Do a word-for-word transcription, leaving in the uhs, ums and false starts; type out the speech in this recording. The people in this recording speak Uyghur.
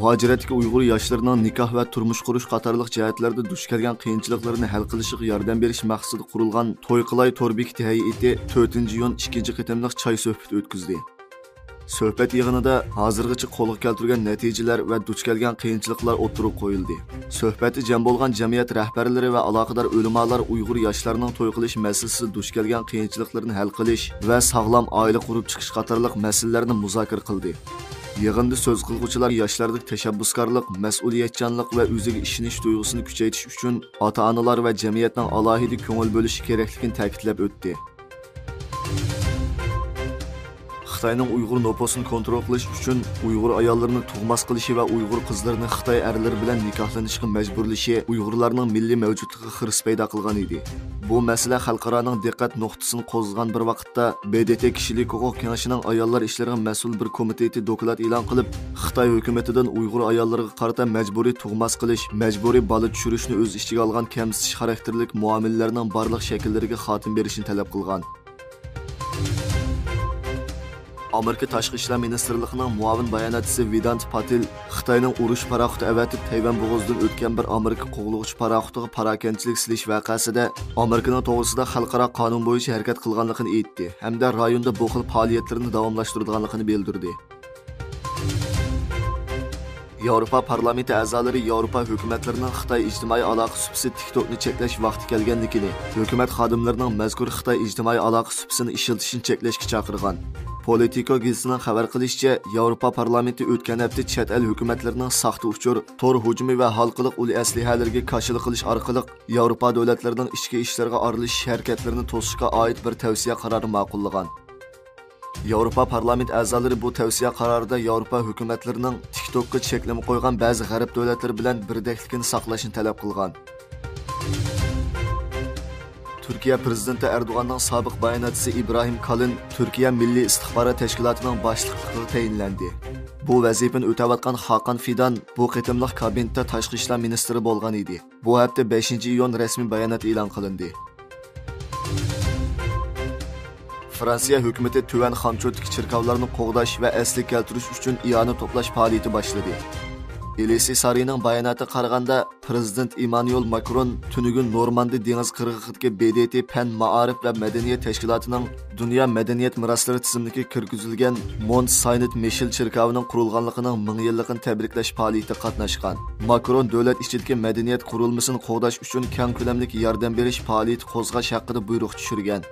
ئاجرەتكە ئۇيغۇر ياشلىرىنىڭ نىكاھ ۋە تۇرمۇش قۇرۇش قاتارلىق جەھەتلەردە دۇچ كەلگەن قىيىنچىلىقلىرىنى ھەل قىلىشىغا ياردەم بېرىش مەقسىتىدە قۇرۇلغان توي قىلاي تور بېكىتى ھەيئىتى تۆتىنچى ئىيۇن ئىككىنچى قېتىملىق چاي سۆھبىتى ئۆتكۈزدى. سۆھبەت يىغىنىدا ھازىرغىچە قولغا كەلتۈرگەن نەتىجىلەر ۋە دۇچ كەلگەن قىيىنچىلىقلار ئوتتۇرىغا قويۇلدى. سۆھبەتتە جەم بولغان جەمئىيەت رەھبەرلىرى ۋە ئالاقىدار ئۆلىمالار ئۇيغۇر ياشلارنىڭ توي قىلىش مەسىلىسىدە دۇچ كەلگەن قىيىنچىلىقلىرىنى ھەل قىلىش ۋە ساغلام ئائىلە قۇرۇپ چىقىش قاتارلىق مەسىلىلەرنى مۇزاكىرە قىلدى. يىغىندا سۆز قىلغۇچىلار ياشلاردىكى تەشەببۇسكارلىق، مەسئۇلىيەتچانلىق ۋە ئۆزىگە ئىشىنىش تۇيغۇسىنى كۈچەيتىش ئۈچۈن ئاتا-ئانىلار ۋە جەمئىيەتنىڭ ئالاھىدە كۆڭۈل بۆلۈشى كېرەكلىكىنى تەكىتلەپ ئۆتتى. خىتاينىڭ ئۇيغۇر نوپۇسىنى كونترول قىلىش ئۈچۈن ئۇيغۇر ئاياللىرىنى تۇغماس قىلىشى ۋە ئۇيغۇر قىزلىرىنى خىتاي ئەرلىرى بىلەن نىكاھلىنىشقا مەجبۇرلىشى ئۇيغۇرلارنىڭ مىللىي مەۋجۇتلۇقىغا خىرىس پەيدا قىلغان ئىدى. بۇ مەسىلە خەلقئارانىڭ دىققەت نۇقتىسىنى قوزغىغان بىر ۋاقىتتا، ب د ت كىشىلىك ھوقۇق كېڭىشىنىڭ ئاياللار ئىشلىرىغا مەسئۇل بىر كومىتېتى دوكلات ئېلان قىلىپ، خىتاي ھۆكۈمىتىدىن ئۇيغۇر ئاياللىرىغا قارىتا مەجبۇرىي تۇغماس قىلىش، مەجبۇرىي بالا چۈشۈرۈشنى ئۆز ئىچىگە ئالغان كەمسىتىش خاراكتېرلىك مۇئامىلىلەرنىڭ بارلىق شەكىللىرىگە خاتىمە بېرىشنى تەلەپ قىلغان. ئامېرىكا تاشقى ئىشلار مىنىستىرلىقىنىڭ مۇئاۋىن باياناتچىسى ۋېدانت پاتېل خىتاينىڭ ئۇرۇش پاراخوتى ئەۋەتىپ، تەيۋەن بوغۇزىدىن ئۆتكەن بىر ئامېرىكا قوغلىغۇچى پاراخوتىغا پاراكەندىچىلىك سېلىش ۋەقەسىدە ئامېرىكىنىڭ توغرىسىدا خەلقئارا قانۇن بويىچە ھەرىكەت قىلغانلىقىنى ئېيتتى ھەمدە رايوندا بۇ خىل پائالىيەتلىرىنى داۋاملاشتۇرىدىغانلىقىنى بىلدۈردى. ياۋروپا پارلامېنتى ئەزالىرى ياۋروپا ھۆكۈمەتلىرىنىڭ خىتاي ئىجتىمائىي ئالاقە سۇپىسى تىك توكنى چەكلەش ۋاقتى كەلگەنلىكىنى، ھۆكۈمەت خادىملىرىنىڭ مەزكۇر خىتاي ئىجتىمائىي ئالاقە سۇپىسىنى ئىشلىتىشنى چەكلەشكە چاقىرغان. پولىتىكو گېزىتىنىڭ خەۋەر قىلىشىچە، ياۋروپا پارلامېنتى ئۆتكەن ھەپتە چەت ئەل ھۆكۈمەتلىرىنىڭ ساختا ئۇچۇر، تور ھۇجۇمى ۋە ھالقىلىق ئۇل ئەسلىھەلىرىگە كاشىلا قىلىش ئارقىلىق ياۋروپا دۆلەتلىرىنىڭ ئىچكى ئىشلىرىغا ئارىلىشىش ھەرىكەتلىرىنى توسۇشقا ئائىت بىر تەۋسىيە قارارى ماقۇللىغان. ياۋروپا پارلامېنت ئەزالىرى بۇ تەۋسىيە قارارىدا ياۋروپا ھۆكۈمەتلىرىنىڭ تىك توكقا چەكلىمە قويغان بەزى غەرب دۆلەتلىرى بىلەن بىردەكلىكىنى ساقلاشنى تەلەپ قىلغان. تۈركىيە پىرېزىدېنتى ئەردوغاننىڭ سابىق باياناتچىسى ئىبراھىم كالىن تۈركىيە مىللىي ئىستىخبارات تەشكىلاتىنىڭ باشلىقلىقىغا تەيىنلەندى. بۇ ۋەزىپىنى ئۆتەۋاتقان خاقان فىدان بۇ قېتىملىق كابىنېتتا تاشقى ئىشلار مىنىستىرى بولغان ئىدى. بۇ ھەپتە بەشىنچى ئىيۇن رەسمىي بايانات ئېلان قىلىندى. فرانسىيە ھۆكۈمىتى تۆۋەن خامچوتتىكى چېركاۋلارنى قوغداش ۋە ئەسلىگە كەلتۈرۈش ئۈچۈن ئىئانە توپلاش پائالىيىتى باشلىدى. ئېلىسى سارىينىڭ باياناتىغا قارىغاندا، پىرېزىدېنت ئېممانۇئېل ماكرون تۈنۈگۈن نورماندى دېڭىز قىرغىقىدىكى ب د ت پەن، مائارىپ ۋە مەدەنىيەت تەشكىلاتىنىڭ دۇنيا مەدەنىيەت مىراسلىرى تىزىملىكىگە كىرگۈزۈلگەن مونت ساينت مىشېل چېركاۋىنىڭ قۇرۇلغانلىقىنىڭ مىڭ يىللىقىنى تەبرىكلەش پائالىيىتىگە قاتناشقان. ماكرون دۆلەت ئىچىدىكى مەدەنىيەت قۇرۇلمىسىنى قوغداش ئۈچۈن كەڭ كۆلەملىك ياردەم بېرىش پائالىيىتى قوزغاش ھەققىدە بۇيرۇق چۈشۈرگەن.